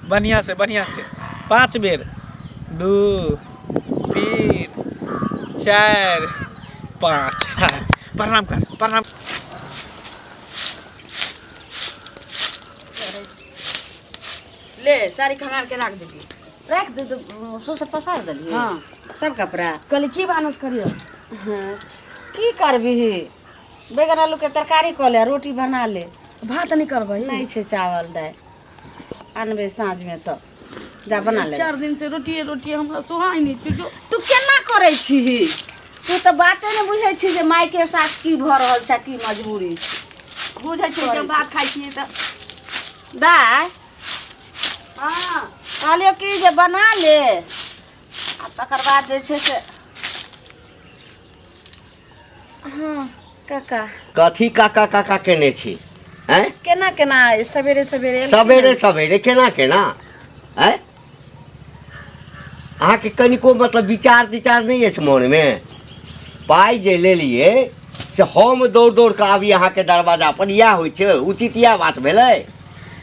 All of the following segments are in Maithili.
बढ़िआँ से बढ़िआँ से 5 बेर 2 3 4 5। हाँ, प्रणाम कर प्रणाम। ले साड़ी खंगार के राख देली। राख दे सौंसे पसार देलियै। हाँ। सब कपड़ा। कहली की भानस करियो? हाँ। की करबिही, बैगन आलू के तरकारी कऽ ले, रोटी बना ले। भात नहीं करबै? नहीं छै चावल दालि, आनबै साँझ में तऽ जा बना ले। 4 दिन से रोटिए रोटिए हमरा सोहाइ नहीं छै जो। तू केना करै छीही? तू तऽ बाते नहि बुझै छी जे माय के साथ की भऽ रहल छै, की मजबूरी छै। बुझै छियै जब भात खाइ छियै तऽ। दाय हाँ कहलियौ कि जे बना ले आ तकर बाद जे छै से। हाँ काका। कथी काका काका केने छी? हैं? केना केना सवेरे सवेरे एलखिन? सवेरे सवेरे केना केना? हैं? अहाँके कनिको मतलब विचार तिचार नहि अछि मोनमे? पाइ जे लेलियै से हम दौड़ दौड़ कऽ आबी अहाँके दरवाजा पर, इएह होइ छै उचित? इएह बात भेलै?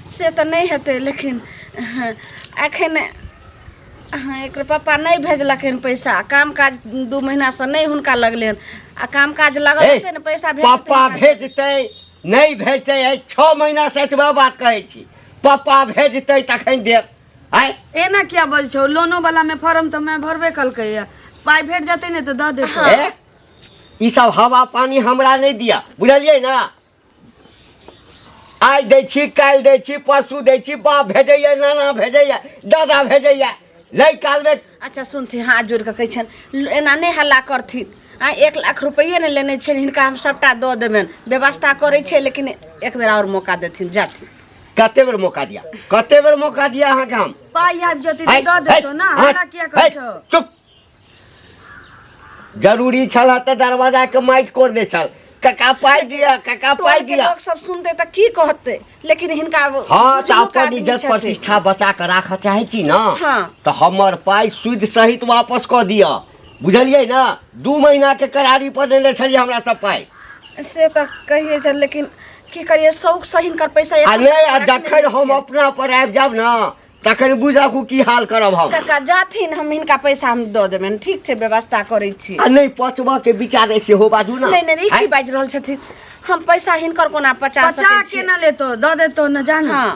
से तऽ नहि हेतै, लेकिन एखन एकर पप्पा नहि भेजलखिन पैसा। काम काज 2 महीनासँ नहि हुनका लगलै हन, आ काम काज लगल हे, हेतै ने पैसा भेजतै पप्पा हुनका। भेजतै नहि भेजतै, एहि 6 महीनासँ एतबा बात कहै छी, पप्पा भेजतै तखन देब। आँय एना किया बजै छौ? लोनो वाला में फॉर्म तऽ मैं भरबे कलकै या, पाइ भेट जेतै ने तऽ दऽ देतौ। ए, ई सब हवा पानी हमरा नहि दिअ, बुझलियै ने? आइ दै छी, काल्हि दै छी, परसू दै छी, बाप भेजैया, नाना भेजैया, दादा भेजैया, लै कालमे। अच्छा सुनथिन, हाथ जोड़ि कऽ कहै छनि, एना नहि हल्ला करथिन। आ 1 लाख रुपैए ने लेने छियनि हिनका, हम सभटा दऽ देबनि, व्यवस्था करै छियै, लेकिन एक बेर आओर मौका देथिन, जाथिन। कते बेर मौका दिया, कते बेर मौका दिया अहाँके हम? पाइ आबि जेतै तऽ दऽ देतौ ने, हल्ला किया करै छौ? चुप। जरूरी छल तऽ दरवाजा के माटि कोड़ दे छल, काका पाइ दिया, काका पाइ टोल के दिया। लोक सब सुनते तऽ की कहते? लेकिन हिनका हाँ तऽ बुझनुक अपन आदमी इज्जत छथिन। प्रतिष्ठा बचा कऽ राखऽ चाहै छी ने? हाँ। तऽ हमर पाइ सूद सहित वापस कऽ दिअ, बुझलियै ने? 2 महीना के करारी पर देने छलियै हमरा सब पाइ। से तऽ कहिए छल, लेकिन की करिए, शौक से हिनकर पैसा आ नहि, आ रखने जखन हम छियै। अपना पर आबि जायब ने तखन बुझि राखू की हाल करब हम। काका जाथिन, हम हिनका पैसा हम दऽ देबनि, ठीक छै? व्यवस्था करै छी। आ नहि पचबऽ के विचार अइ सेहो बाजू ने। नहि नहि, ई की आँय? बाजि रहल छथिन? हम पैसा हिनकर कोना पचा पचा सकै छी? केना लेतो, दऽ देतो ने, जान। हाँ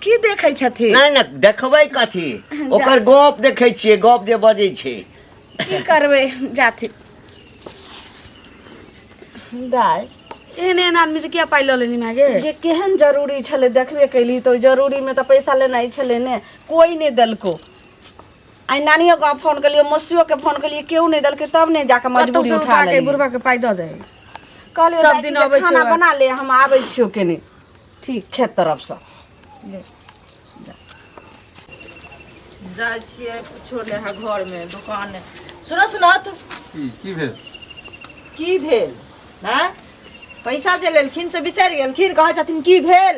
की देखै छथिन? नहि नहि, देखबै कथी, ओकर गप देखै छियै, गप जे बजै छै। की करबै, जाथिन दाइ। एहन एहन आदमी से किया पाइ लऽ लेली माय गे? जे केहन जरूरी छलै देखबे कैली तऽ ओहि जरूरीमे तऽ पैसा लेनाइ छलै ने। कोइ नहि देलको। आइ नानियो गाँव फोन केलियै, मौसियोके फोन केलियै, केओ नहि देलकै, तब ने जाकऽ मजबूरी कतौसँ उठा उठा के लेलियै। बुढ़बा के पाइ दऽ दे। कहलियै सब दाइ दिन कि जे अबै खाना छौ। बना ले, हम आबै छियौ कनि ठीक खेत तरफसँ। जाइ छियै, कुछो नहि है घरमे, दुकान नहि। सुनो सुनो तऽ। की की भेल? की भेल? हैं, पैसा जे लेलखिन से बिसरि गेलखिन, कहै छथिन की भेल?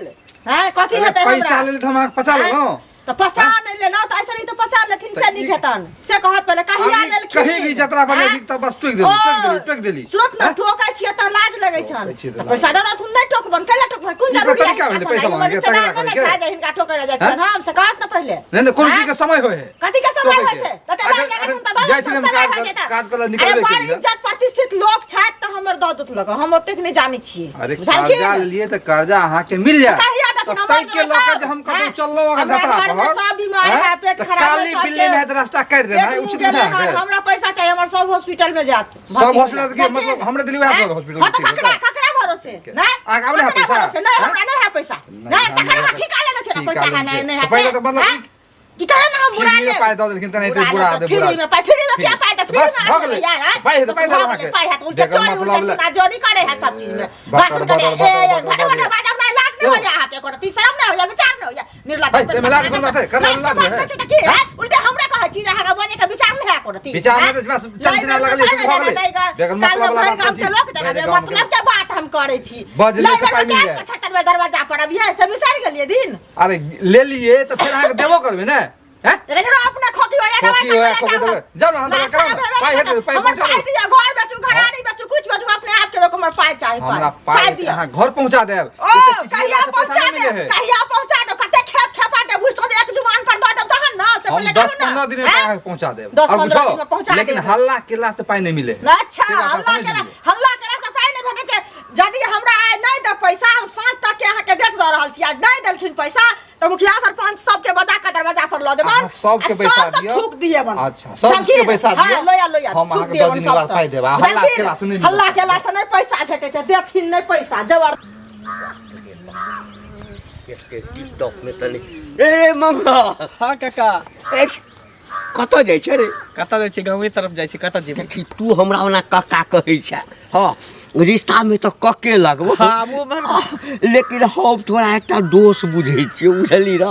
हैं, कथी अरे हेतै पैसा हमरा? लेल तऽ हम अहाँके पचा आँय? लेलहुँ। तऽ पचा नहि लेलहुँ तऽ ऐसे नहीं तऽ पचा लेथिन से तऽ नीक ई- हेतन से कहत पहिले कहिया अभी लेलखिन? कहीं भी जतरा पर आँय? जाइ छी तऽ बस टोकि देली, टोकि देली, टोकि देली। सुनत ने, आँय? टोकै छियै तऽ लाज लगै छनि। टोकै छियै तऽ तऽ पैसा दऽ देथुन, नहि टोकबन, कैला टोकबन? कोन ई कोन जरूरी तरीका भेलै पैसा मांगैके, रिश्तेदार तगड़ा नहि करैके? छै जे हिनका टोकै लए जाइ छियनि हम, से कहत ने पहिले। नहि नहि, कोनो आँय? चीजके समय होइ है। कथी के समय टोकै होइ छै? के। कते लाज अगर- लगै छनि तऽ दऽ जाइ देथुन, छी हम समय काज होइ छै कर- तऽ। काज करऽ अरे निकलबे बड़ केलियै। इज्जत प्रतिष्ठित लोक छथि तऽ हमर दऽ देत लग, हम ओतेक नहि जानै छियै। अरे बुझलखिन? कर्जा लेलियै तऽ कर्जा अहाँके मिल जायत। कहिया देथिन? तऽ हमर ताहि के जेबै लऽ कऽ तब? जे हम कतहु हैं? चललहुँ अगर हमरा जतरा घरमे पर सब बीमार हैं? है, पेट तऽ खराब है काली सबके। बिल्ली नाहित रास्ता काटि देनाइ पेट मुँह उचित गेलै बुझाय हन, अहाँके? हमरा पैसा चाही, हमर सब हॉस्पिटल में जायत। सब हॉस्पिटल के मतलब हमरे दिल्ली वएह हैं? हॉस्पिटल हाँ, तऽ ठीक ककरा है। ककरा भरोसे? ठीक है। नहीं? अहाँके आब नहि है ककरा पैसा? भरोसे? नहीं, हैं? हमरा नहीं है पैसा। नहीं, नहीं, हमरा तकर नहीं हमरा है ठिका लेने छै ना ठिका पैसा है, लेने नहीं, छै। नहीं है तऽ पैसा से। तऽ मतलब हैं? ई- की कहे ना हम बुरा फ्रीमे लेब। पाइ दऽ देलखिन तऽ एनाहिते बुरा लेब, दे, बुरा फ्री में पाइ, फ्री में क्या फ्री। पाइ दे, फ्री बस, में भऽ आदमी गेलै। यार, हैं? पाइ हेतै, बस पाइ भऽ देब गेलै, अहाँके। पाइ हेतै, उल्टा जकर चोरी, मतलब उल्टा ले- सीधा जोरी करे है सब चीज में। बटर, भाषण करे, बटर, ए, बटर, ए, बटर, घटा, बटर। घटा, बाजब नहि, लाज नहि यौ। होइया अहाँके एको रत्ती, शरम नहि होइया, विचार नहि होइया। निर्लज्ज है, ताहिमे लाज कोन बात है? कतऽ लाज के लाज बात है? नहि छै तऽ की है? उल्टे हमरा कहै छी जे अहाँके बजै के विचार नहि है एको रत्ती। विचार हैं? नहि तऽ बस चलचिना लगलियै से भऽ गेलै। बेगर मतलब वाला बात गाम के छी। लोक जानै, भरि गाम के मतलब के बात हम करै छी। बजले से लइ पाइ मिल जाए। 75 बेर दरवाजा पर अबियै से बिसरि गेलियै दिन। अरे लेलियै तऽ फेर अहाँके देबो करबै ने? हैं? देखै छै अपना खोकी होया दवाई खोकी होया, खोकी देबै। जाउ ने, अहाँ दवाइ कराउ ने। पाइ हेतै, पाइ हमर पहुँचा पाइ देब। दिअ, घर बेचू, घराड़ी बेचू, कुछ बेचू, अपने आप के हमर पाइ चाही। हमरा पाइ पाइ दिअ। अहाँ घर पहुँचा देब। ओ कहिया पहुंचा दे, कहिया पहुंचा दे, कते खेप खेपा दे बुझ तो एक जुबान पर दऽ देब तहन ना से हम पहिले 10 कहू ना। 15 दिन में हैं? पाई पहुंचा देब। 10 और 15 बुझो, दिन में पहुंचा लेकिन देब। हल्ला केला से पाई नहीं मिले। अच्छा, से बात हल्ला समझ केला, लियौ। हल्ला केला से पाई नहि भेटै छै। यदि हमरा आइ नहि दे पैसा, हम साँझ तक के अहाँके डेट दऽ रहल छी, आज नहि देलखिन पैसा तऽ मुखिया सरपंच सबके बजा कऽ दरवाजा पर लऽ जेबनि। अहाँ सबके आ बैसा सबसँ दियौ। थूक दिएबनि। अच्छा, सबके बुझलखिन? बैसा हँ, दियौ। लोया लोया हम थूक अहाँके दिएबनि 10 दिन बाद सबसँ। पाइ देब। आ हल्ला बुझलखिन? केला से नहि मिलत। हल्ला केला से नहि पैसा भेटै छै, देथिन नहि पैसा जबर। एते टिकटॉक में तनी रे रे मंगल। हाँ काका। ए, कतऽ जाइ छै रे? कतऽ जाइ छै? गाँवे तरफ जाइ छै, कतऽ जेबै? देखी तू हमरा ओना कक्का कहै छै, हँ रिश्ता में तऽ कक्के लगबो। हाँ, वो मर- लेकिन हम तोरा एकटा दोष बुझै छियौ, बुझली र?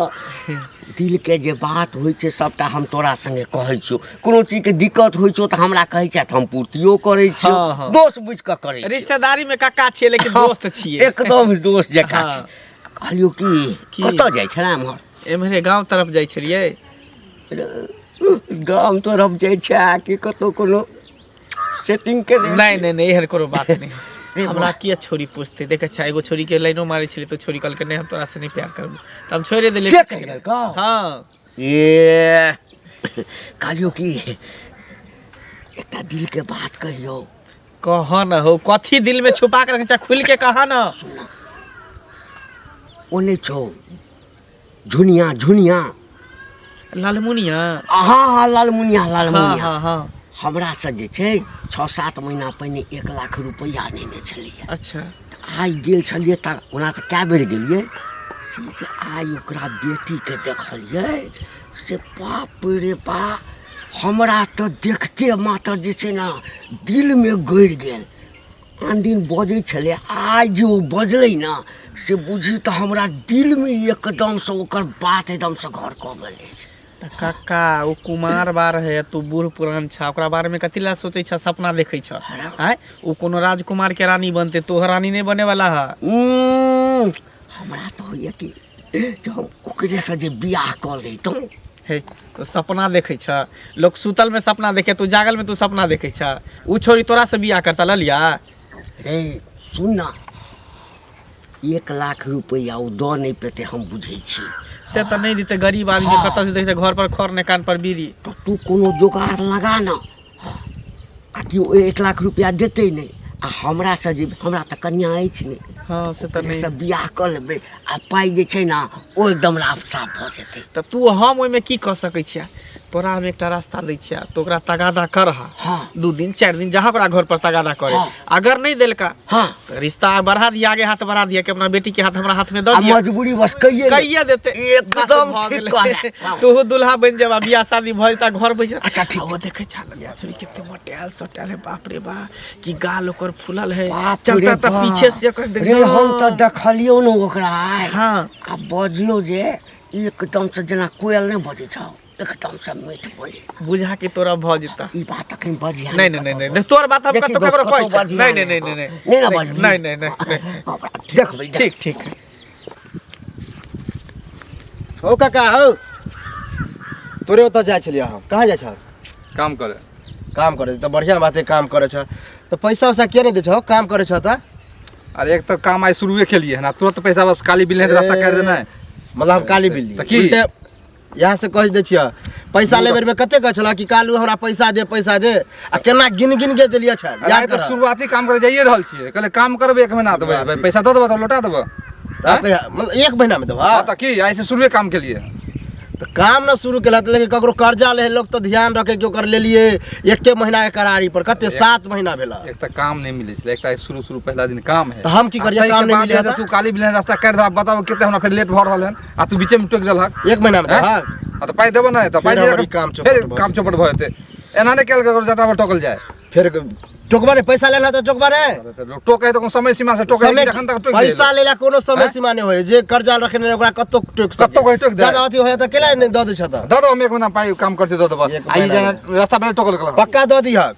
दिल के जे बात होइ छै सबटा हम तोरा संगे कहै छियौ, कोनो चीज के दिक्कत होइ छौ तऽ हमरा कहै छै तऽ हम पूर्तियो करै छियौ। हाँ, हाँ। दोष बुझि कऽ करै छियौ। रिश्तेदारी में काका छियै लेकिन दोस्त छियै। एकदम दोस्त जकाँ हाँ। छै। कहलियौ कि की? कतऽ जाइ छलै एम्हर? एम्हरे गाँव तरफ जाइ छलियै। गाम तरफ जाइ छै आ कि कतौ कोनो सेटिंग के? नहीं नहीं नहीं, एहन कोनो बात नहीं। रे हमरा वाह। किया छोरी पूछते? देखे अच्छा, एगो छोरी के लाइनो मारे छलियै तऽ छोरी कहलकै नहीं हम तोरा से नहीं प्यार करबो, तऽ हम छोड़े देलियै। से पीछे कहि गेलै। देलकौ? हाँ। ए कहलियौ कि एकटा दिल के बात कहियौ। कह न हो, कथी दिल में छुपा के रखने छा, खुल के कह न। ओ नहि छौ झुनिया, झुनिया लालमुनिया? हाँ हाँ, लालमुनिया। हाँ। लालमुनिया। हाँ हाँ। हमरा से जे छै 6-7 महीना पहिने 1 लाख रुपैआ नेने छलियै। अच्छा। आइ गेल छलियै तऽ ओना तऽ कए बेर गेलियै से जे आइ ओकरा बेटीके देखलियै से बाप रे बा, हमरा तऽ देखते मात्र जे छै ने दिलमे गड़ि गेल। आन दिन बजै छलै, आइ जे ओ बजलै ने से बुझी तऽ हमरा दिलमे एकदमसँ ओकर बात एकदमसँ घर कऽ गेल अछि। तऽ काका ओ कुमार बा रहे, तू बूढ़ पुरान छा, ओकरा बारे में कथी ला सोचै छा, सपना देखै छा? आँय, ओ कोनो राजकुमार के रानी बनते, तोहर रानी नहीं बने वाला है। हमरा तऽ होइए कि जे हम ओकरेसँ जे बियाह कऽ लैतहुँ। हे तो सपना देखै छ, लोग सुतल में सपना देखे, तू जागल में तू सपना देखै छ। उ छोरी तोरा से बियाह करता ललिया? रे सुन ना, 1 लाख रुपैआ ओ दऽ नहि पेतै, हम बुझै छी। से तऽ नहीं देते, गरीब आदमी के कतऽ से देखै छै, घर पर खर ने कान पर बीड़ी। तऽ तू कोनो जोगाड़ लगा ना, आ कि ओ 1 लाख रुपैआ देतै नहि आ हमरा से जे हमरा तऽ कन्या अछि नहि। हाँ से तऽ नहीं। से बियाह कऽ लेबै आ पाइ जे छै ने ओ एकदम राफ साफ भऽ जेतै। तऽ तू हम ओहिमे की कऽ सकै छियै? तोरा हम एकटा रास्ता दै छियै, तो ओकरा तगादा करहा। हाँ। 2 दिन 4 दिन जहाँ ओकरा घर पर तगादा करे। हाँ। अगर नहीं देलका हाँ तो रिश्ता बढ़ा दिया, आगे हाथ बढ़ा दिया कि अपना बेटी के हाथ हमरा हाथ में दऽ आ दिया। मजबूरी बस कहिए ने। कहिए देते। एकदम बस भऽ ठीक गेलै। कहला। हाँ। तोहू दुल्हा बनि जेबा, बियाह शादी भऽ जेता, घर बैस। अच्छा, ठीक। ओ देखै छा ललिया छोरी कते मोटायल सोटायल है, बाप रे बा की गाल ओकर फूलल है। बाप चलता रे तऽ बाप। पीछे से ओकर रे हम तऽ देखलियौ ने ओकरा आइ। हाँ। आ बजलो जे एकदम से जेना कोयल नहि बजै छौ, एकदम से मीठ बोली। बुझा के तोरा भऽ जेता। ई बात अखन बजिया नहीं नहीं नहीं नहीं, तोर बात हम देखी कतौ दोस्त, ककरो कहै कतौ छै। बजिया नहीं नहीं नहीं नहीं नहीं ना बजबी। नहीं नहीं नहीं नहीं। देखबै। ठीक ठीक। हो काका, हो तोरे ओतऽ जाइ छलियै हम। कहाँ जाइ छह? काम करे। काम करे तऽ बढ़िआँ बात है, काम करै छह तऽ पैसा उसा किया नहि दै छह? काम करै छह तऽ। अरे एक तऽ काम आइ शुरुए केलियै हन आ तुरंत पैसा बस काली बिल रास्ता काटि देनाइ। मतलब हम काली बिल्ली तऽ की? उल्टे यहाँ से कहि दै छियै पैसा ले बेरमे कते कहै छलह कि कालू हमरा पैसा दे पैसा दे, आ केना गिन गिन के देलियै छल। अरे याद आइ तऽ कर। शुरुआती काम करे जाइए रहल छियै, कहले काम करबै 1 महीना देबै, शुरुआती। पैसा दऽ देबऽ तऽ लौटा देबऽ। तब कहिया? मतलब 1 महीना में देबऽ? हाँ तऽ की आइ से शुरुए काम केलियै। तऽ काम न शुरू केलक, लेकिन ककरो कर्जा ले लोग तऽ ध्यान रखे कि ओकर लेलिए एके महीना के करारी पर कते 7 महीना भेला। एक तऽ काम नहीं मिलै छलै, एक तऽ शुरू शुरू पहिला दिन काम है। तऽ हम की करियै? आ ताहिके काम नहि बाद मिलै जे तऽ? तू काली बिल रास्ता काटि दह, बताबऽ कते हमरा फेर लेट भऽ रहल हन आ तू बीचे में टोकि देलहक। 1 महीना में हैं? दहक? आ तऽ पाइ देबऽ नहि तऽ पाइ फेर दिअ हमर ई काम चौपट फेर भऽ काम जेतै। चौपट भऽ जेतै। एना नहि कयल ककरो जतरा पर टोकल जाय। फेर टोकबा नहि, पैसा लेना तऽ टोकबा नहि। अरे तऽ लोक टोकै तऽ कोनो समय सीमा से टोकै समय जखन तक टोकि पैसा लेला कोनो समय हैं? सीमा नहि होइ, जे कर्जा रखने रहै ओकरा कतौ टोकि सकै। कतौ कहीं टोकि दे। ज्यादा अथी होय तऽ केला नहि दऽ दै छह तऽ? दऽ दो, हम 1 महीना पाइ काम करते दऽ देबऽ। एक आ ई महीना जेना रास्ता पर टोकल कलक। पक्का दऽ दिहक।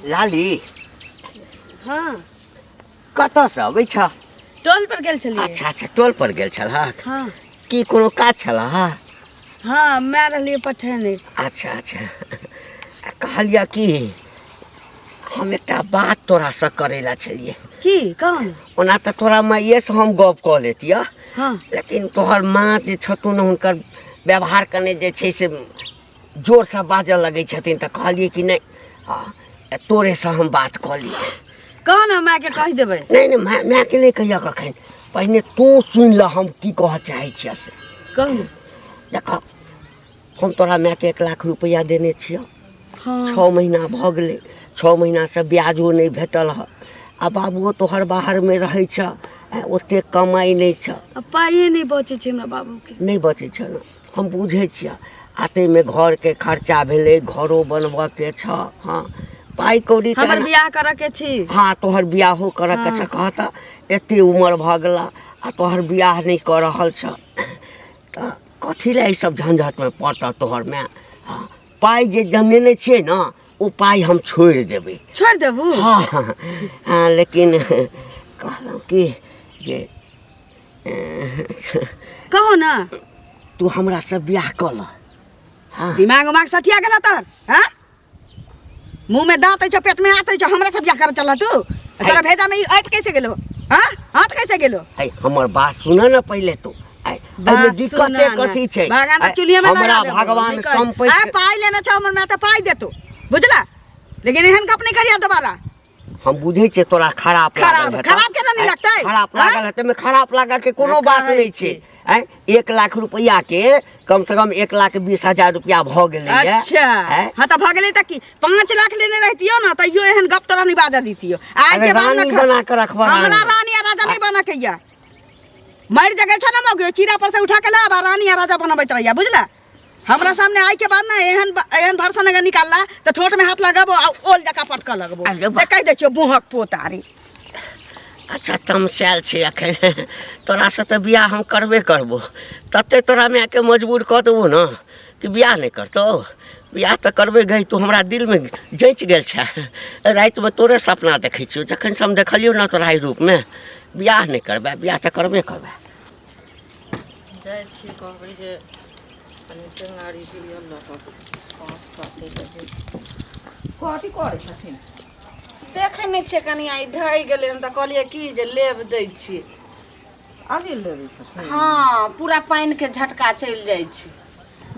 लाली। हाँ। कतऽसँ अबै छह? टोल पर गेल छलियै। अच्छा अच्छा, टोल पर गेल छलहक? हाँ। की कोनो काज छलह? हाँ, मैं रहलियै पठेने। अच्छा अच्छा, कहलियै कि हम एकटा बात तोरासँ करै लए छलियै। की कहू? ओना तऽ तोरा माइएसँ हम गप कऽ लेतियऽ। हँ। लेकिन तोहर माँ जे छथुन हुनकर व्यवहार कने जे छै से जोरसँ बाजऽ लगै छथिन, तऽ कहलियै कि नहि तोरेसँ हम बात कऽ लियै। कह ने, मायके कहि देबै। नहि नहि, मायके नहि कहियऽ कखन, पहिने तू सुनि लऽ हम की कहऽ चाहै छियऽ से। कहू। देख, हम तोरा मायके 1 लाख रुपैआ देने छियऽ। हँ। 6 महीना भऽ गेलै, 6 महीनासँ ब्याजो नहि भेटल हँ, आ बाबुओ तोहर बाहरमे रहै छऽ, ओतेक कमाइ नहि छऽ। आ पाइए नहि बचै छै हमरा बाबूके। नहि बचै छै ने, हम बुझै छियै। आ ताहिमे घरके खर्चा भेलै, घरो बनबऽके छऽ। हँ, पाइ कौड़ी हमर बियाह करऽ के छी। हँ, तोहर बियाहो करऽके छऽ। कह तऽ, एते उमर भऽ गेला आ तोहर बियाह नहि कऽ रहल छऽ, तऽ कथी लए ई सब झंझटमे पड़तऽ तोहर माय? हँ, पाइ जे जमेने छियै ने, ओ पाइ हम छोड़ि देबै। छोड़ि देबू? हँ हँ, लेकिन कहलहुँ कि जे कहू ने, तू हमरासँ बियाह कऽ लऽ। हँ। दिमाग उमाग सठिया गेल तोहर? हँ, मुँह में दाँत अछि, पेट में आँत अछि, हमरा से बियाह करे चल तू? तोरा भेजा में ई ऐठ कैसे गेलो? हाँ, आँट कैसे गेलो? है, हमर बात सुन ने पहिले तू। एहिमे दिक्कते कथी छै? भगवान तऽ चुल्हिए में हमरा लगा देबो। भगवान नहीं कर। संपत्ति आ पाइ लेने छौ हमर माय तऽ पाइ देतो, बुझला? लेकिन एहन गप नहीं करिया दोबारा। हम बुझै छियै तोरा खराब लागल खराब हेतौ। खराब केना नहीं लगतै? खराब आँय? लागल हेतै, एहिमे खराब लागल के कोनो बात कहै नहि छै। आँय, 1 लाख रुपैआ के कम से कम 1,20,000 रुपया भऽ गेलै। अच्छा। आँय? हाँ, तऽ भऽ गेलै तऽ की? 5 लाख लेने रहितियो ने तैयो एहन गप तोरा नहीं बाजऽ दितियो। आइ अरे के बाद रानी ने बना के रखबह। हमरा रानी। रानी आ राजा नहीं बना के या मर जगह छौ ना मौगी, चीरा पर से उठा के लाब आ रानी आ राजा बनबैत रहिया, बुझला? हमरा सामने आई के बाद ना एहन एहन भरसन अगर निकालला तऽ ठोंठ में हाथ लगाबो आ ओल जकाँ पटकऽ लगबो। अरे बा। से कहि दै छियौ मुँहक पोतारी। अच्छा, तमसायल छै एखन तोरासँ तऽ बियाह हम करबे करबो। तते तोरा मायके मजबूर कऽ देबो ने कि बियाह नहि करतौ। बियाह तऽ करबे गई, तू हमरा दिलमे जँचि गेल छै। रातिमे तोरे सपना देखै छियौ, जखनसँ हम देखलियौ ने तोरा एहि रूपमे। बियाह नहि करबै? बियाह तऽ करबे करबै। जाइ छी, कहबै जे कनि टेंगारी दिअ लऽ कऽ बाँस काटै लए जे कथी करै छथिन। देखै नहि छियै कनि ई ढहि गेलै हन, तऽ कहलियै की जे लेब दै छियै। अभी लेबै छथिन? हँ, पूरा पानिके झटका चलि जाइ छै।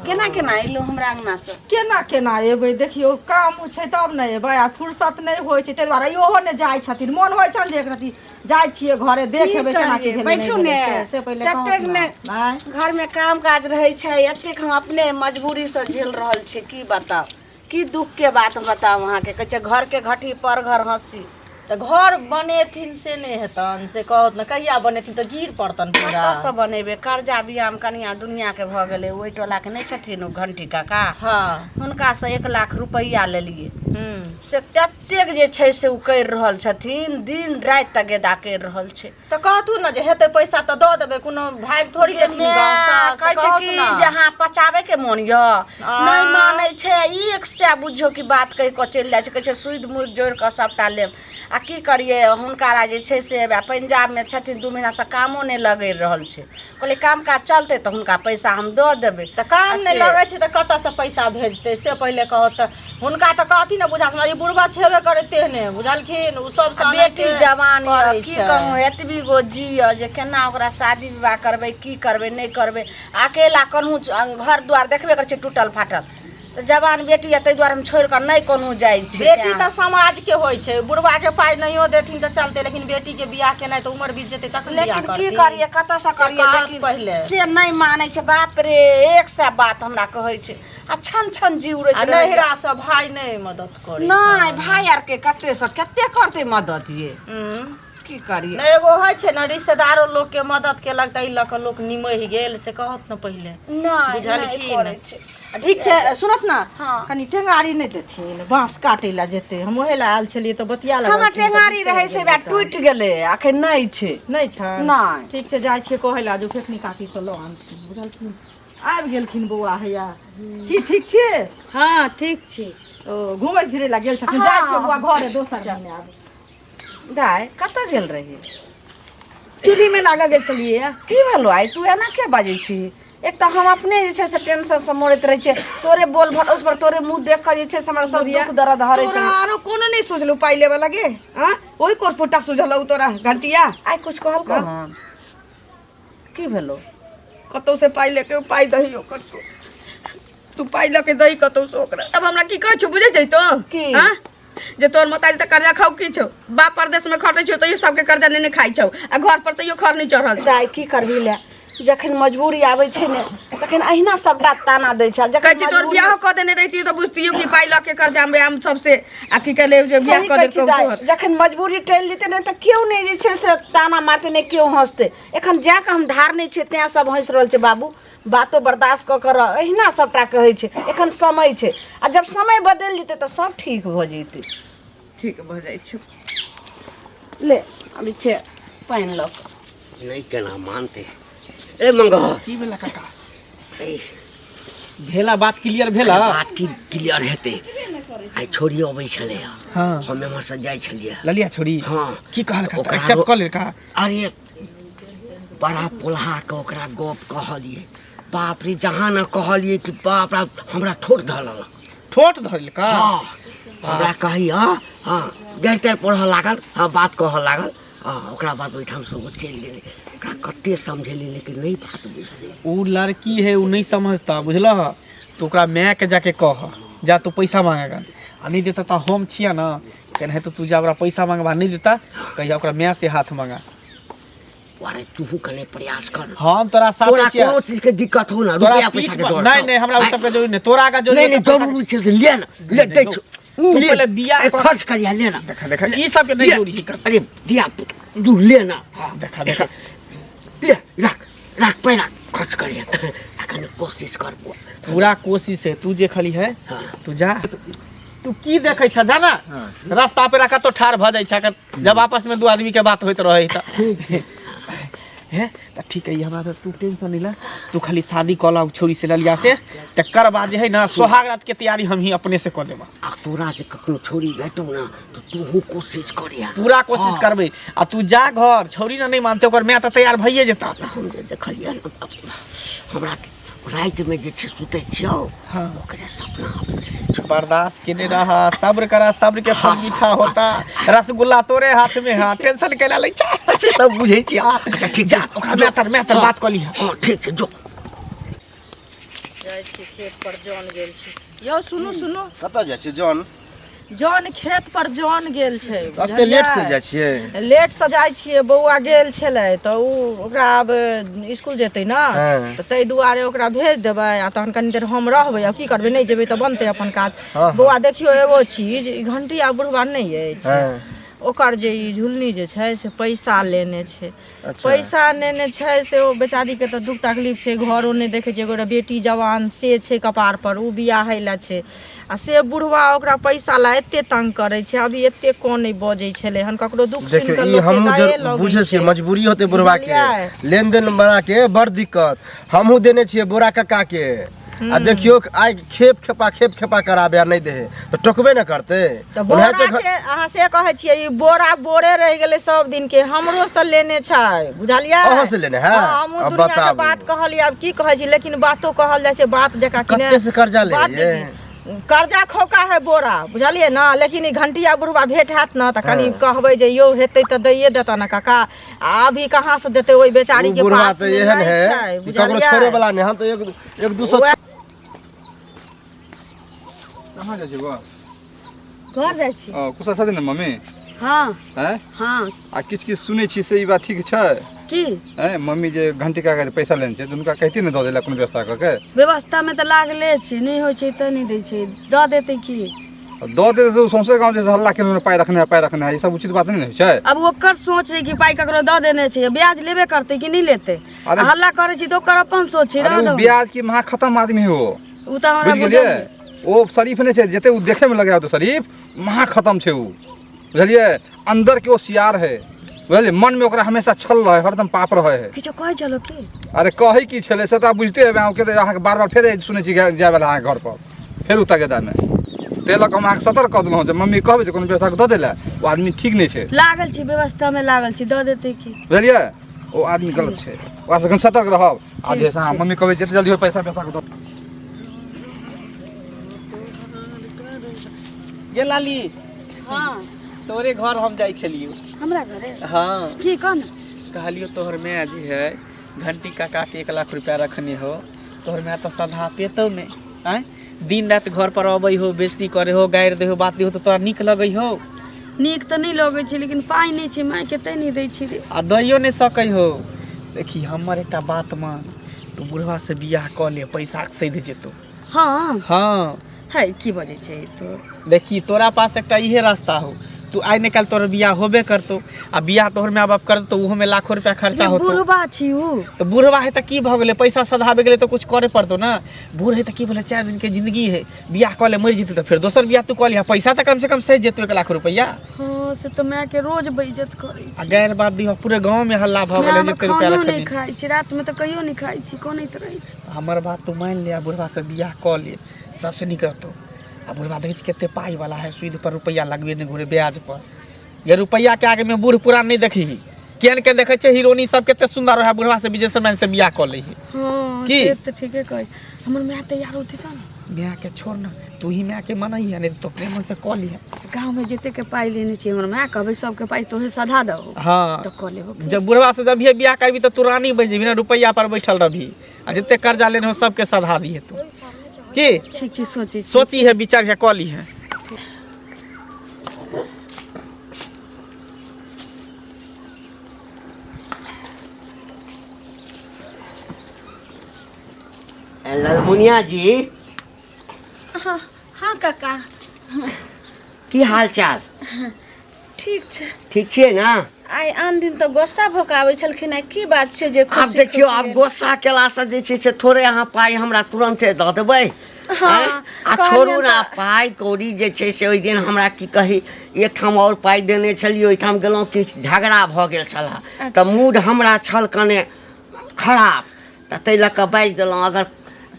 केना केना एलहुँ हमरा अङ्गनासँ? केना केना एबै? देखियौ, काम छै तब ने एबै, आ फुर्सत नहि होइ छै, ताहि दुआरे इहो नहि जाइ छथिन। मोन होइ छनि जे एक रति जाइ छियै घरे, देख की एबै केना की करियै? भेलै नहि बैठू भेलै, ने। से पहिले ततेक कहत ने ने। आँय? घरमे काम काज रहै छै, एतेक हम अपने मजबूरीसँ झेल रहल छियै, की बताउ, की दुखके बात बताउ अहाँके। कहै छै घरके घटी पर घर हँसी। तऽ घर बनेथिन से नहि हेतनि, से कहत ने, कहिया बनेथिन तऽ गिर पड़तनि पूरा। कतऽसँ बनेबै? कर्जा बियाम कनिया दुनियाके भऽ गेलै। ओहि टोलाके नहि छथिन ओ घंटी काका? हँ। हुनकासँ 1 लाख रुपैआ लेलियै। हूँ। से ततेक जे छै से ओ करि रहल छथिन, दिन राति तगेदा करि रहल छै। तऽ कहथुन ने जे हेतै पैसा तऽ दऽ देबै, कोनो भागि थोड़ी जेथिन गाँवसँ, से कहै छै कहथुन कि ने। जे अहाँ पचाबैके मोन यऽ? नहि मानै छै। एक सए बुझियौ कि बात कहि कऽ चलि जाइ छै। कहै छै सुदि मुदि जोड़ि कऽ सभटा लेब। आ की करियै, हुनका जे छै से पंजाबमे छथिन, 2 महीनासँ कामो नहि लगि रहल छै। कहलियै काम काज चलतै तऽ हुनका पैसा हम दऽ देबै। तऽ काम नहि से- लगै छै तऽ कतऽसँ पैसा भेजतै, से पहिले कहत तऽ। हुनका तऽ कहथिन ने बुझा, ई बुढ़बा छेबे करै तेहने, बुझलखिन? ओ सब आ बेटी जवान यऽ, की कहूँ, एतबी गो जी यऽ जे केना ओकरा शादी विवाह करबै, की करबै, नहि करबै। अकेला कनहु घर दुआर देखबे करै छियै टूटल फाटल, तऽ जवान बेटी यऽ, ताहि दुआरे हम छोड़ि कऽ नहि कनहु जाइ छी। बेटी तऽ समाज के होइ छै। बुढ़बा के पाइ नहियो देथिन तऽ चलतै, लेकिन बेटी के बियाह केनाइ तऽ उमर बीत जेतै तखन बियाह लेकिन की करथिन। करियै, कतऽसँ से करियै? कहत लेकिन पहिले। से नहि मानै छै। बाप रे, एक सए बात हमरा कहै छै आ छन छन जी उड़ैत आ रहैए। नैहरा से भाय नहि मदद करै? नहि, भाय आरके कते से कते करतै मदद ये? हूँ। की करियै? नहि, एगो होइ छै ने, रिश्तेदारो लोक के मदद केलक तऽ एहि लऽ कऽ लोक निमहि गेल, से कहत ने पहिले। नहि नहि। बुझलखिन? करै छै। आ ठीक छै, सुनत ने। हँ। कनि टेंगारी नहि देथिन? बाँस काटै लए जेतै, हम ओहे लए आयल छलियै तऽ बतिया हमर लगलखिन तऽ टेंगारी बिसरि रहै से गेलियै वएह तऽ। टूटि गेलै, अखन नहि छै। नहि छै? नहि। ठीक छै, जाइ छियै कहै लए जे फेकनी काकी से लऽ आनथिन, बुझलखिन? आबि गेलखिन बौआ। हैया, की ठीक छियै? हँ, ठीक छी। ओ घुमै फिरै लए गेल छथिन। जाइ छियै बौआ घरे, दोसर दिन आयब। दाय, कतऽ गेल रही? चूल्ही में लागऽ गेल छलियै। की भेलो आइ? तू एना के बाजै छी? एक तऽ हम अपने जे छै से टेंशनसँ मरैत रहै छियै तोरे बोल भरोस पर तोरे मुँह देख कऽ जे छै से हमरा सब दुख दर्द हरैत तोरा रहै आरो कोनो नहि सोचलू पाइ लेबऽ लगे आँ ओहि कोरपुटा सुझलौ तोरा घंटिया आइ कुछ कहलकौ हन की भेलो कतौ से पाइ लेके पाइ दही ओकर तू तू पाइ लऽ के दही कतौ से ओकरा तब हमरा की कहै छौ बुझै छै तो की? आँ जे तोर मतारी तऽ कर्जा खाउ की छौ बाप परदेश में खटै छौ तैयो सबके कर्जा नेने खाइ छौ आ घर पर तैयो खर नहि चढ़ल छौ दाइ की करबी ले जखन मजबूरी आबै छै ने तखन अहिना सबटा ताना दै छै जखन कहै छी तोर मजबूरी- बियाहो कऽ देने रहितियो तऽ बुझतियो कि पाइ लऽ के कर्जा में हम सबसे आ की कहले जे बियाह सही कऽ कहै छी देलकौ दाइ तोहर जखन मजबूरी टलि जेतै ने तऽ केओ नहि जे छै से ताना मारतै नहि केओ हँसतै एखन जा कऽ हम धार नहि छियै तैँ सब हँसि रहल छै बाबू बातो बर्दाश्त कऽ कऽ रह अहिना सबटा कहै छै एखन समय छै आ जब समय बदलि जेतै तऽ सब ठीक भऽ जेतै ठीक भऽ जाइ छौ ले आब जे छै पानि लऽ कऽ नहि केना मानतै ए मंगो की भेला काका ए भेला बात क्लियर भेला बात की क्लियर हेतै आइ छोरी अबै छलै हाँ हम एम्हरसँ जाइ छलियै ललिया छोरी हाँ की कहलका ओकरा एक्सेप्ट कऽ लेलका अरे बड़ा पोल्हा के ओकरा गप कहलियै बाप रे जहाँ ने कहलियै कि बाप रे हमरा ठोर धऽ लेलक ठोट धरलका हाँ हमरा कहैया हाँ गारि तारि पढ़ऽ लागल हाँ बात कहऽ लागल हाँ ओकरा बाद ओहिठामसँ ओ चलि गेलै ओकरा कते समझेलियै लेकिन नहि बात बुझलै उ लड़की है उ नहीं समझता बुझलह तो ओकरा माय के जाके कह जा तू पैसा मांगेगा आ नहीं देता तो हम छिया ना केनाहितो तू जा ओकरा पैसा मांगबा नहीं देता कहिया ओकरा माय से हाथ मांगा अरे तू कने प्रयास कर हम तोरा साथ तोरा छिया कोनो चीज के दिक्कत हो ना तोरा रुपया पीठ पैसा के पर डर नहीं छौ। नहीं हमरा उ सब के जरूरी नहीं तोरा का जरूरी नहीं नहीं है तो पैसा- जरूरी छै तऽ ले ना ले नहीं, दै दो। छौ तू ले पहले बियाह ए, कर। खर्च करिया ले ना देखा देखा ई सब के नहीं ले। जरूरी है अरे दिया तू ले ना हाँ, देखा देखा ले रख रख पैरा खर्च करिया आ कने कोशिश कर बुआ पूरा कोशिश है तू जे खाली है हाँ। तू जा तू की देखै छ जा ना रास्ता पे रखा तो ठाढ़ भऽ जाइ छ जब आपस में दू आदमी के बात होइत रहै त हे त ठीक है हमरा तऽ तू टेंशन नहीं ला तू खाली शादी कऽ ला छौरी से ललिया से तकर बाद जे है ना सोहाग रात के तैयारी हम ही अपने से कऽ देबा आ तोरा जे कखनो छोरी भेटौ ना तऽ तूहू कोशिश करिया पूरा कोशिश करबै आ तू जा घर छौरी ना नहीं मानते ओकर माय तऽ तैयार भइए जेता हम जे देखलियै ने हमरा रातिमे जे छै सुतै छियौ हाँ। ओकरे सपना आबैत रहै छौ बर्दाश्त केने रहा सब्र करा सब्र के फल मीठा होता रसगुल्ला तोरे हाथ में हा टेंशन केला लै छा से सब बुझै छी आ अच्छा ठीक जा छै ओकरा मैं तर बात कऽ लिहा हँ ठीक छै जो जाइ छी खेत पर जन गेल छै यौ सुनू सुनू कतऽ जाइ छियै जन जन खेत पर जन गेल छै एते लेट से बुझलियै? जाइ छियै लेट से जाइ छियै बौआ गेल छलै तऽ ओ ओकरा आब इसकुल जेतै ने हँ। तऽ ताहि दुआरे ओकरा भेज देबै आ तहन कनि देर हम रहबै आब की करबै नहि जेबै तऽ बनतै अपन काज हँ, हँ। बौआ देखियौ एगो चीज ई घंटी आ बुढ़वा नहि अछि हँ ओकर जे ई झुलनी जे छै से पैसा लेने छै अच्छा। पैसा नेने छै से ओ बेचारीके तऽ दुख तकलीफ छै घरो नहि देखै छै एगो बेटी जवान से छै कपार पर ओ बियाहै लए छै आ से बुढ़वा ओकरा पैसा ला एते तंग करै छै अभी एते कनै बजै छलै हन ककरो दुख सुनि देखियौ कऽ ई लोकके हमहूँ दये जरूर लगै बुझै छियै छै मजबूरी होतै बुढ़वा के बुझलियै? लेन देन बड़ा के बड़ दिक्कत हमहूँ देने छियै बोरा कक्का के आ देखियौ आइ खेप खेपा खेप खेपा कराबे आ नहि दे तऽ टोकबे ने करतै तऽ बोरा ओनाहिते के अहाँ से कहै छियै ई बोरा बोरे रहि गेलै सब दिन के हमरो से लेने छै बुझलियै अहाँ से लेने है? हाँ, हमहूँ अब दुनिया के बताबू। बात कहलियै आब की कहै छी लेकिन बातो कहल जाइ छै बात जकाँ कि कते से कर्जा ले बात ये? कर्जा खौका है बोरा बुझलियै ने लेकिन ई घंटिया बुढ़वा भेट हैत ने तऽ कनि कहबै जे यौ हेतै तऽ दैये देतऽ ने काका आ अभी कहाँ से देतै ओहि बेचारी उ के बुढ़वा पास तऽ मे एहन नहि है छै कि ककरो बुझलियै छोड़े वाला नहि हम तऽ एक एक दू सौ वएह कहाँ जाइ छी बौआ घर जाइ छी ओ कुशल छथिन ने मम्मी हाँ आँय हाँ आ किछु किछु सुनै छी से ई बात ठीक छै की आँय मम्मी जे घंटी काका जे पैसा लेने छै तऽ हुनका कहितियै ने दऽ दै लए कोनो व्यवस्था कऽ के व्यवस्था में तऽ लागले छै नहि होइ छै तऽ नहि दै छै दऽ देतै की आ दऽ देतै तऽ ओ सौंसे गाँव जे छै हल्ला केने पाइ रखने है पाइ रखने है ई सब उचित बात नहि ने होइ छै आब ओकर सोच छै कि पाइ ककरो दऽ देने छै ब्याज लेबे करतै कि नहि लेतै अरे- आ हल्ला करै छै तऽ ओकर अपन सोच छै अरे रहऽ ओ दहो। ब्याज की महा खतम आदमी है ओ ओ तऽ हमरा बुझि गेलियै बुझल ओ शरीफ नहि छै जते ओ देखैमे लगै होतै शरीफ महा खतम छै ओ बुझलियै अंदर के ओ सियार है बुझलियै मनमे ओकरा हमेशा छल रहै हरदम पाप रहै है किछो कहै छलो की अरे कहै की छलै से तऽ आब बुझिते हेबै अहूँके तऽ अहाँके बार बार फेर सुनै छी जायवला अहाँके घर पर फेर ओ तगेदामे ताहि लऽ कऽ हम अहाँके सतर्क कऽ देलहुँ जे मम्मी कहबै जे कोनो व्यवस्था दऽ दै लए ओ आदमी ठीक नहि छै लागल छी व्यवस्था में लागल छी दऽ देतै की बुझलियै ओ आदमी गलत छै ओकरा से कनि सतर्क रहब आ जे अहाँ मम्मी कहबै जते जल्दी हो पैसा पैसा के दऽ गे लाली। हाँ। तोरे घर हम जाइ छलियो। हमरा घरे? हाँ। की कह न? कहलियो तोहर माय जे है घंटी काका के 1 लाख रुपया रखने हो, तोहर माय तऽ सधा पेतौ नहि। आँय, दिन राति घर पर अबै हो, बेइज्जती करे हो, गारि दै हो, बात दै हो, तऽ तोरा नीक लगै हो? नीक तऽ नहि लगै छै, लेकिन पाइ नहि छै मायके, तैं नहि दै छै रे। आ दैयो नहि सकै हो। देखी हमर एकटा बात मान, तू बुढ़वा से बियाह कऽ ले, पैसा सधि जेतौ। हाँ। हाँ। है की बजै छै तो? देखी तोरा पास एकटा इहे रास्ता हो, तू आइ ने काल्हि तोहर बियाह होबे करतौ, आ बियाह तोहर माय बाप कर देतौ, ओहो में लाखो रुपया खर्चा होतौ। बुढ़बा छी उ। तऽ बुढ़बा है तऽ की भऽ गेलै, पैसा सधाबे गेलै तऽ कुछ करे पड़तौ ने। बूढ़ है तऽ की भेलै, 4 दिन के जिंदगी है, बियाह कऽ ले, मरि जेतै तऽ फेर दोसर बियाह तू कऽ लिहा, पैसा तऽ कम से कम सधि जेतौ 1 लाख रुपया। हाँ से तऽ माय के रोज बेइज्जत करै छै। आ गैर बात दिह, पूरे गाँव में हल्ला भऽ गेलै जते रुपया खानो रखने। नहि खाइ छी रात में, तऽ कहियो नहि खाइ छी, कनैत रहै छी। हमर बात तू मानि ले आ बुढ़बा से बियाह कऽ ले, सबसे नीक रहतौ। आ बुढ़बा देखै छी कते पाइ वाला है, सूद पर रुपैआ लगबे नहि घुरे ब्याज पर। ये रुपैआ के आगे में बूढ़ पुरान नहीं देखी, केहन केहन देखै छै हीरोनी सब कते सुंदर है, बुढ़बा से बिजनेसमैन से बियाह कऽ लै है। हाँ की? से तऽ ठीके कहै। हमर माय तैयार होती तब ने। माय के छोड़ ना, तू ही माय के मनई है, नहीं तो अपने मन से कऽ लिहे। गाँव में जते के पाइ लेने छी हमर माय, कहबै सबके पाइ तोहे सधा दहो। हाँ। तऽ कऽ लेबो। जब बुढ़वा से जब ये बियाह करबी तऽ तू रानी बनि जेबी ना, रुपैआ पर बैठल रहबी, आ जते कर्जा लेने हो सबके सधा दिहे तू। की? ठीक छै, सोचै छी। सोची है, विचार है, कऽ लीहे। ललमुनिया जी। हाँ हाँ काका। की हाल चाल? ठीक छै। ठीक छियै ना? आइ आन दिन तऽ गुस्सा भऽ कऽ आबै छलखिन, आइ की बात छै जे आब देखियौ, आब गुस्सा केलासँ जे छै से थोड़े अहाँ पाइ हमरा तुरन्ते दऽ देबै। हाँ, आ छोड़ू ना, पाइ कौड़ी जे छै से ओहि दिन हमरा की कही, एकठाम आओर पाइ देने छलियै, ओहिठाम गेलहुँ किछु झगड़ा भऽ गेल छलए, तऽ मूड हमरा छल कने खराब, तऽ ताहि लऽ कऽ बाजि देलहुँ। अगर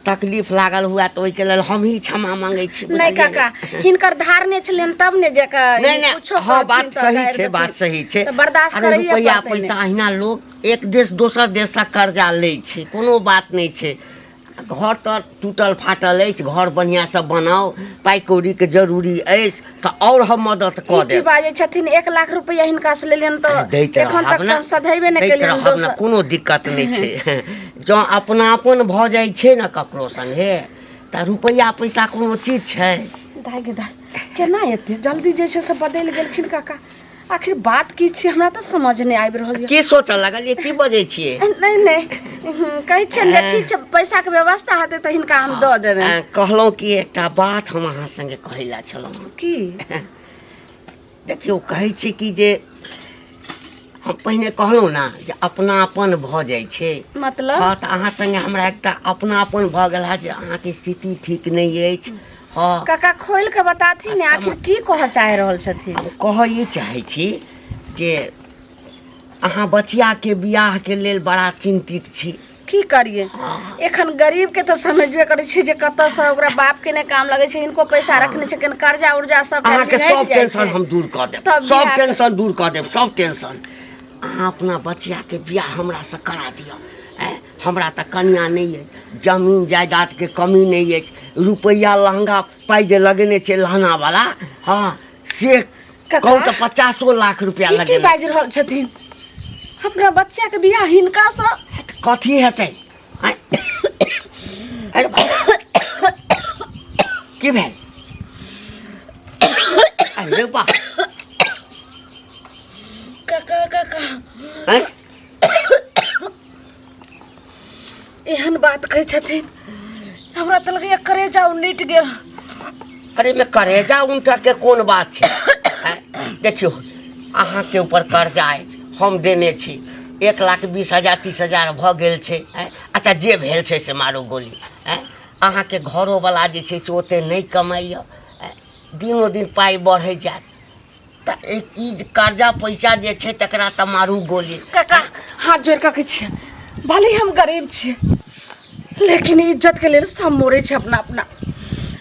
तकलीफ लागल हुए तऽ ओहिके लेल हमही क्षमा मांगै छी। नहि काका, हिनकर धारने छलनि तब ने जे नहि नहि, हाँ बात सही छै, बात सही छै, बर्दाश्त अरे रुपैआ पैसा अहिना लोक एक देश दोसर देशसँ कर्जा लै छै, कोनो बात नहि छै। घर तऽ टूटल फाटल अछि, घर बढ़िआँसँ बनाउ, पाइ कौड़ीके जरूरी अछि तऽ आओर हम मदद कऽ देब। की बाजै छथिन, 1 लाख रुपैआ हिनका से लेलियनि तऽ दैत एखन रहब तक ने, सधेबे नहि दैत केलियनि। रहब ने, कोनो दिक्कत नहि छै। जँ अपनापन भऽ जाइ छै ने ककरो सङ्गे तऽ रुपैआ पैसा कोनो चीज छै? दाइ गे दाइ, केना एते जल्दी जे छै से बदलि गेलखिन काका, आखिर बात की छै, हमरा तऽ समझ नहि आबि रहल यऽ। की सोचऽ लगलियै, की बजै छियै? नहि नहि, कहै छियनि जे ठीक छै, पैसाके व्यवस्था हेतै तऽ हिनका हम दऽ देबै। कहलहुँ कि एकटा बात हम अहाँ सङ्गे कहै लए छलहुँ। की? देखियौ, कहै छी कि जे हम पहिने कहलहुँ ने जे अपनापन भऽ जाइ छै। मतलब? हँ, तऽ अहाँ सङ्गे हमरा एकटा अपनापन भऽ गेल है जे अहाँके स्थिति ठीक नहि अछि। हँ काका, खोलि कऽ बताथिन ने, आखिर की कहऽ चाहि रहल छथिन? हम कहऽ ई चाहै छी जे अहाँ बचियाके बियाहके लेल बड़ा चिन्तित छी। की करिए, एखन गरीब के तऽ समझबे करै छियै जे कतऽसँ ओकरा बाप के नहि काम लगै छै, हिनको पैसा रखने छै, कनि कर्जा उर्जा सब अहाँके सब टेंशन हम दूर कऽ देब, सब टेंशन दूर कऽ देब, सब टेंशन। अहाँ अपना बचियाके बियाह हमरासँ करा दिअ। हमरा तऽ कनिया नहि अछि, जमीन जायदादके कमी नहि अछि, रुपैआ लहंगा पाइ जे लगेने छै लहंगावला, हँ से कहू तऽ 50 लाख रुपया की लगेने। बाजि रहल छथिन, अपना बच्चा के बियाह हिनका से? कथी हेतै? अरे की भेल? अरे बा काका, काका एहन बात कहै छथिन, हमरा तऽ लगैया करेजा उनटि गेल। अरे में करेजा उनटऽ के कोन बात छै? देखियौ, अहाँके ऊपर कर्जा अछि, हम देने छी, 1,20,000 30,000 भऽ गेल छै। अच्छा जे भेल छै से मारू गोली। अहाँके घरोवला जे छै से ओते नहि कमाइए, दिनो दिन पाइ बढ़ै जायत, तऽ ई कर्जा पैसा जे छै तकरा तऽ मारू गोली। काका, हाथ जोड़ि कऽ कहै छियै, भले हम गरीब छियै लेकिन इज्जत के लेल सब मोड़ै छै अपना अपना,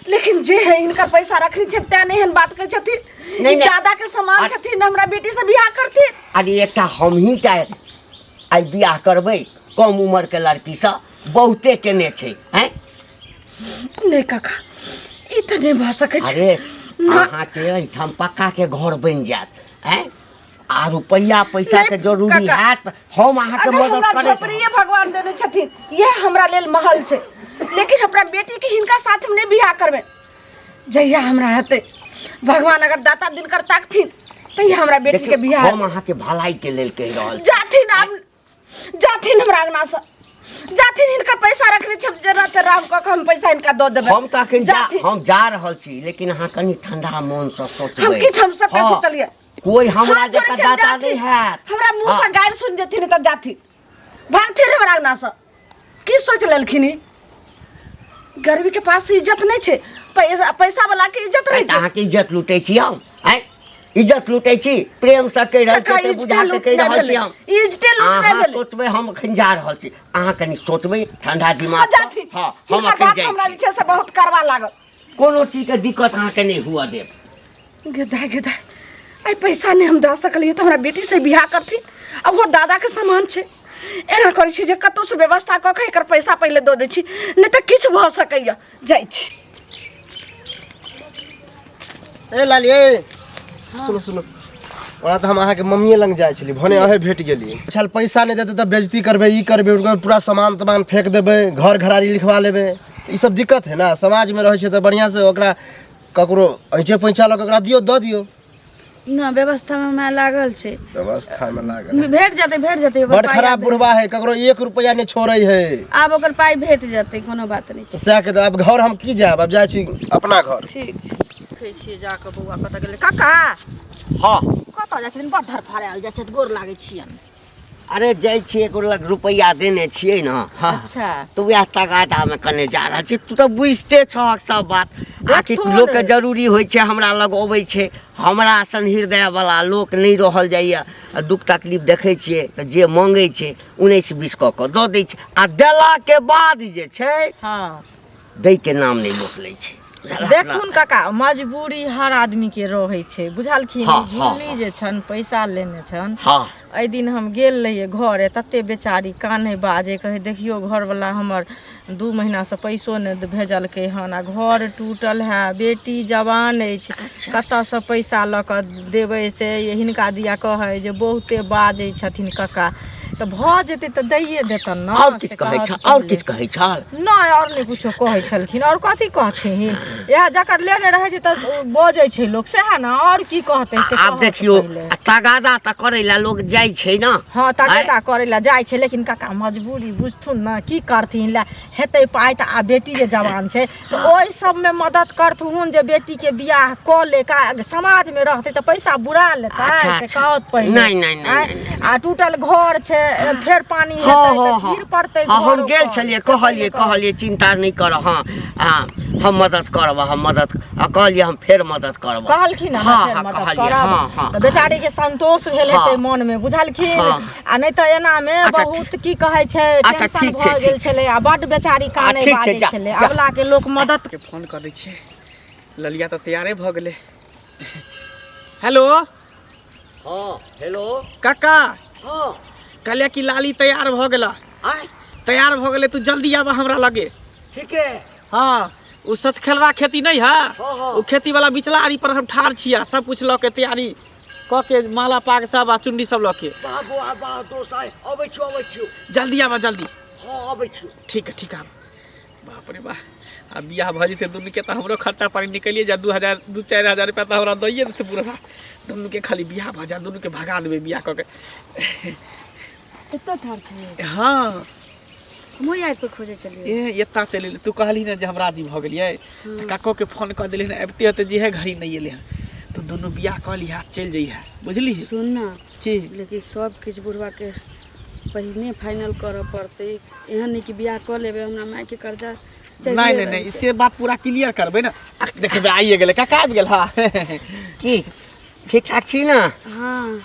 लेकिन जे है हिनकर पैसा रखने छै तें नहि एहन बात कहै छथिन। नहि, ई नहि। दादा के समान छथिन, हमरा बेटी से बियाह करथिन। अरे एकटा हमही टा आइ बियाह करबै कम उम्र के लड़कीसँ बहुते केने छै आँय नहि काका ई तऽ नहि भऽ सकै छै अरे अहाँके एहिठाम पक्काके घर बनि जायत आँय आ रुपैआ पैसाके नहि, जरूरी काका। हैत हम अहाँके अगर मदद हमरा करैत झोपड़िए भगवान देने छथिन इएह हमरा लेल महल छै लेकिन अपना बेटीके हिनका साथ हम नहि बियाह करबै जहिया हमरा हेतै भगवान अगर दाता दिनकर ताकथिन तहिया हमरा बेटी के देखियौ, बियाह हम अहाँके भलाइके लेल कहि रहल छी जाथिन आब जाथिन हमरा अंगना से जाथिन हिनका पैसा रखने छै जे रहते राम कऽ के हम पैसा हिनका दऽ देबै हम तऽ अखन जा जाथिन। हम जा रहल छी लेकिन अहाँ कनि ठंडा मोनसँ सोचबै हम किछु हम सबटा हँ, सोचलियै कोइ हमरा हाथ जोड़ै जकाँ छी, हम दाता जाथिन। नहि हैत हमरा मुँह से हँ। गारि सुनि जेथिन तऽ जाथिन भागथिन हमरा अंगना से की सोच लेलखिन ई? गरीबी के पास इज्जत नहीं छै पैसा पैसा वाला के इज्जत रहे छै अहाँके इज्जत लूटै छी हम आँय इज्जत लूटै छी प्रेमसँ कहि रहल छी काका, तऽ इज्जते बुझा के लूट कहि नहि रहल छी भेलै। हम इज्जते लूट नहि अहाँ भेलै। सोचबै हम एखन जा रहल छी अहाँ कनि सोचबै ठंडा आ दिमाग जाथिन हँ हम हिनकर एखन बात जाइ हमरा छी जे छै से बहुत करवा लागल कोनो चीजके दिक्कत अहाँके नहि हुअ देब गेदा गेदा आइ पैसा नहि हम दऽ सकलियै तऽ हमरा बेटी से बियाह करथिन आ ओहो दादाके सामान छै एना करै छी जे कतहुसँ व्यवस्था कऽ कऽ एकर पैसा पहिले दऽ दै छी नहि तऽ किछु भऽ सकैए जाइ छी ए लाली ए सुनू सुनू ओना तऽ हम अहाँके मम्मीए लग जाइ छली भने अहें भेट गेली छल पैसा नहि देतै तऽ बेजती करबै ई करबै ओकर पूरा सामान तमान फेंक देबै घर घरारी लिखवा लेबै ई सब दिक्कत है ना समाजमे रहै छै तऽ बढ़िआँसँ ओकरा ककरो ऐंचे पैंचा लऽ कऽ ओकरा दियौ दऽ दियौ ना व्यवस्था में माय लागल छै व्यवस्था में लागल है। भेट जेतै भेट जेतै ओकर बड़ पाइ खराब आब- बुढ़वा है ककरो एक रुपया नहीं छोड़े है आब ओकर पाइ भेट जेतै कोनो बात नहि छै सएह के तऽ आब घर हम की जायब आब जाइ छी अपना घर ठीक छै देखै छियै जाकऽ बौआ कतऽ गेलै काका हँ कतऽ जाइ छथिन बड़ धरफड़ायल जाइ छथि गोर लागै छियनि अरे जाइ छियै एगो लग रुपैआ देने छियै ने हँ अच्छा तऽ उएह तगादामे कने जा रहल छी तू तऽ बुझिते छहक सब बात आखिर देखथुन। लोकके जरूरी होइ छै हमरा लग अबै छै हमरा सन हृदयवला लोक नहि रहल जाइए आ दुःख तकलीफ देखै छियै तऽ जे मङ्गै छै उन्नैस बीस कऽ कऽ दऽ दै छै आ देलाके बाद जे छै हँ दैके नाम नहि लोक लै छै बुझलहक ने? देखथुन काका मजबूरी हर आदमी के रहै छै बुझलखिन हँ, ई झुल्ली हँ, जे छनि पैसा लेने छनि हँ एहि दिन हम गेल रहियै घरे तते बेचारी कानै बाजै कहै देखियौ घरवला हमर 2 महीनासँ पैसो नहि भेजलकै हन आ घर टूटल है बेटी जवान अछि कतऽसँ पैसा लऽ कऽ देबै से हिनका दिया कहै जे बहुते बाजै छथिन काका तऽ भऽ जेतै तऽ दैये देतनि ने आओर से किछु कहै कहत छल आओर पहिले। किछु कहै छल नहि आओर नहि कुछो कहै छलखिन आओर कथी कहथिन इएह जकर लेने रहै छै तऽ ओ बजै छै लोक सएह ने आओर की कहतै से आब कहत देखियौ पहिले। आ तगादा तऽ करै लए लोक जाइ छै ने हँ तगादा करै लए जाइ छै लेकिन काका मजबूरी बुझथुन ने की करथिन लए हेतै पाइ तऽ आ बेटी जे जवान छै तऽ ओहि सबमे मदद करथुन जे बेटीके बियाह कऽ ले का समाजमे रहतै तऽ पैसा बुरा लेतै अच्छा, से अच्छा। कहत पहिले नहि, नहि, नहि, आँय? नहि, नहि। आ टूटल घर छै फेर पानी हँ हेतै हँ तऽ हँ गिर पड़तै हँ हम घर गेल ओकर। छलियै से कहलियै पहिले कहत। कहलियै चिन्ता नहि कर हँ हँ हम मदद करब हम मदद आ कहलियै हम फेर मदद करब कहलखिन हँ हँ फेर हँ मदद कहलियै करब हँ हँ तऽ बेचारी के संतोष भेल हँ। हेतै मन में बुझलखिन हँ। आ नहि तऽ एना में अच्छा, बहुत की कहै छै अच्छा, टेंशन ठीक छै, भऽ गेल ठीक छै। छलै आ बड्ड बेचारी कानै ठीक छै, बाजै जा, छलै जा। अगला के लोक मदद के फोन कऽ दै छियै ललिया तऽ तैयारे भऽ गेलै हेलो हँ हेलो काका हँ कहलियै कि लाली तैयार भऽ गेला आँय तैयार भऽ गेलै तू जल्दी आबऽ हमरा लगे ठीके हँ ओ सतखेलरा खेती नहीं है हाँ, हाँ। ओ खेती वाला बिचला आरी पर हम ठाढ़ छियै सब कुछ लऽ के तैयारी कऽ के माला पाग सब आ चुन्नी सब लऽ के वाह बौआ वाह दोस्त आइ अबै छियौ अबै छियौ जल्दी आबऽ जल्दी हँ अबै छियौ ठीक है ठीक है बाप रे बाप आ बियाह भऽ जेतै दुनूके तऽ हमरो खर्चा पानी निकलिए जाय 2000 दू 4000 रुपया तऽ हमरा दैए देतै बुढ़बा दुनूके खाली बियाह भऽ जाय दुनूके भगा देबै बियाह कऽ के एतऽ ठाढ़ छलियै हँ हमहूँ आबि कऽ खोजै छलियै ए एता चलि एलियै तू कहलही ने जे हम राजी भऽ गेलियै तऽ काकोके फोन कऽ देलियै ने अबिते होते जेहे घड़ी नहि एलै हन तऽ दुनू बियाह कऽ लिहा चलि जइहे बुझली सुन ने की लेकिन सब किछु बुढ़बाके पहिने फाइनल करऽ पड़तै एहन नहि कि बियाह कऽ लेबै हमरा मायके कर्जा नहि नहि नहि से बात पूरा क्लियर करबै ने देखबै आइए गेलै काका आबि गेल हँ की ठीक ठाक छी ने हँ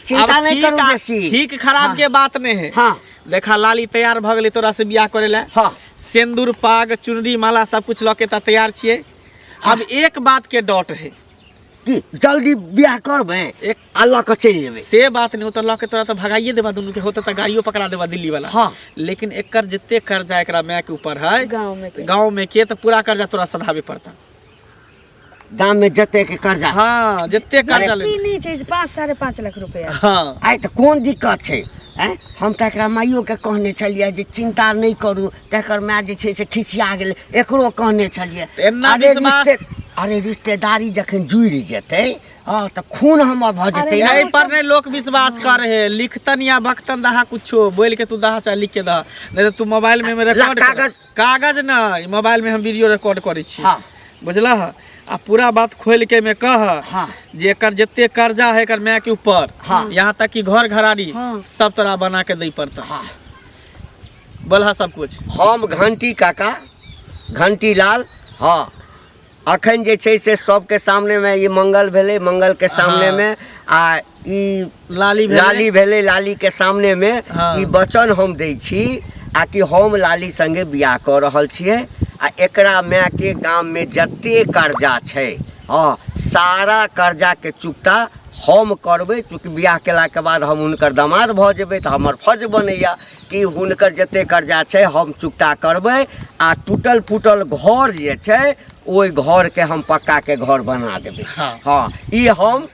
चिंता आब नहीं ठीक करू आ- बेसी ठीक खराब के बात नहीं है हाँ देखा लाली तैयार भऽ गेलै तोरा से बियाह करे ला हाँ सिंदूर पाग चुनरी माला सब कुछ लऽ के तऽ तैयार छियै अब एक बात के डॉट है कि जल्दी बियाह करबै एक आ लऽ कऽ चलि जेबै। से बात नहीं होता, लऽ के तोरा तो भगाइए देबा दुनू के, होता तो गाड़ियो पकड़ा देबा दिल्ली वाला। हाँ। लेकिन एकर जते कर्जा एकरा माय के ऊपर है गाँव में के। गाँव में के, तो पूरा कर्जा तोरा सधाबे पड़ता। गाँव में जते के कर्जा। हाँ, जते कर्जा ले। बेसी नहीं छै, 5 5.5 लाख रुपया। हाँ। आइ तऽ कोन दिक्कत छै? आँय, हम तऽ एकरा माइयोके कहने छलियै जे चिन्ता नहि करू, तकर माय जे छै से खिसिया गेलै, एकरो कहने छलियै। तऽ एना अरे विश्वास- अरे रिश्तेदारी जखन जुड़ि जेतै, हँ, तऽ खून हमर भऽ जेतै। एहि पर नहीं लोक विश्वास करे है, लिखतन या बकतन दहा कुछो बोल के तू दहा चाहे लिख के दहा, नहीं तो तू मोबाइल में रिकॉर्ड कर। कागज। कागज ना, मोबाइल में हम वीडियो रिकॉर्ड करै छी। हाँ। बुझलह? आ पूरा बात खोल के में कह हाँ। जे एकर जते कर्जा है एकर माय के ऊपर, हाँ। यहाँ तक कि घर घराड़ी हाँ। सब तोरा बना के दै पड़ता। हाँ। बोलहा सब कुछ। हम घंटी काका, घंटी लाल, हाँ, अखन जे छै से सबके सामने में ई मंगल भेलै, मंगल के सामने हाँ। में आ ई लाली भेलै। लाली भेलै, लाली के सामने में हाँ। ई वचन हम दै छी आ कि हम लाली संगे बियाह कऽ रहल छियै आ एकरा माय के गाम में जते कर्जा छै, हाँ, सारा कर्जा के चुकता हम करबै। चूँकि बियाह केलाके बाद हम हुनकर दामाद भऽ जेबै तऽ हमर फर्ज बनैया कि हुनकर जते कर्जा छै हम चुकता करबै आ टूटल फूटल घर जे छै ओहि घरके हम पक्का के घर बना देबै। हाँ। हाँ, ई हम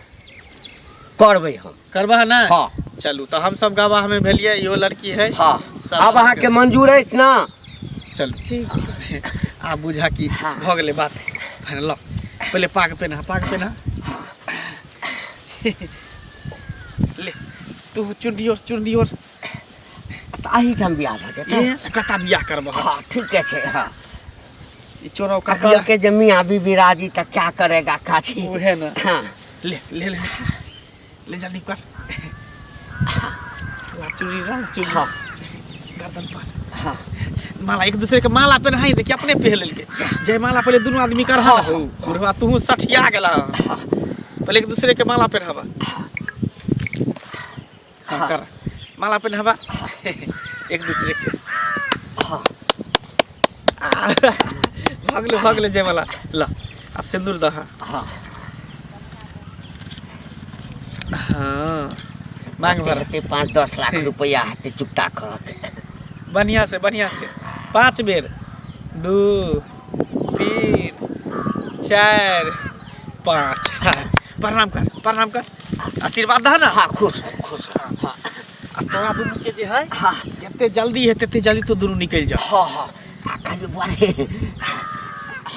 करबै। हम करबह ना? हाँ। चलू तऽ हम सब गवाह में भेलियै, इहो लड़की है। हाँ। सब आब अहाँके मंजूर अछि ना? चलू ठीक छै। आब बुझा कि भऽ गेलै बात फाइनल। लऽ पहिले पाग पेन्हा, पाग पेन्हा। ले तू चुनरी ओढ़, चुनरी ओढ़। तऽ एहिठाम बियाह भऽ जेतै। ए, कतऽ बियाह करबह? हाँ, ठीके छै। हाँ। ई चोरौ का कहल के जे मियाँ बीबी राजी तऽ क्या करेगा काजी। उहे ना। हाँ। ले ले ले ले जल्दी कर। ला चुनरी, ला चुनरी। हाँ। गर्दन पर। हाँ। माला एक दूसरे के माला पहनाई देखिए, अपने पहन लेलके। जय माला पहले दुनू आदमी कर। हाँ, बुढ़वा तू सठिया गेला। पहले एक दूसरे के माला पहनावा। हाँ, कर माला पहनावा एक दूसरे के। हाँ। भगले भगले जय माला। ला अब सिंदूर दहा। हाँ। हाँ, मांग भर। हेतै 5-10 लाख रुपया हेतै चुकता करत। बढ़िया से, बढ़िया से 5 बेर। 2 3 4 5। हाँ, प्रणाम कर, प्रणाम कर, आशीर्वाद दह ना। हाँ, खुश खुश। हाँ। आ तोरा दुनू के जे है हाँ। जते जल्दी है तते जल्दी तो दुनू निकलि जा। हाँ, हाँ। आ कहलियै बुआ रे,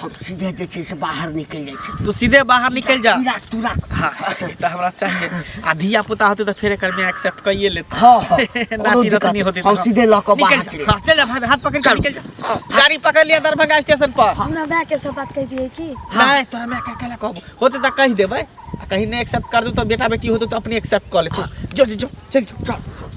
हम सीधे जे छै से बाहर निकलि जाइ छी। तू सीधे बाहर निकलि जा। तू राख, तू राख। हाँ, ई तऽ हमरा चाहिए। आ धिया पुता होतै तऽ फेर एकर में एक्सेप्ट कइए लेतै। हाँ, हाँ। कोनो नाती दिक्कत रतनी होतै हम तऽ सीधे लऽ कऽ निकलि बाहर जा। चलि। हाँ, चल जा, भाई, हाथ पकड़ के निकलि जा। गाड़ी पकड़ लिया दरभंगा स्टेशन पर। हमरा माय के सब बात कहि दियै की? नहीं, तोरा माय के केला कहबो होतै तऽ कहि देबै, आ कहीं नहीं एक्सेप्ट कर दू तऽ बेटा बेटी होतै तऽ अपने एक्सेप्ट कऽ लेतौ। जो जो जो चल जो, चल।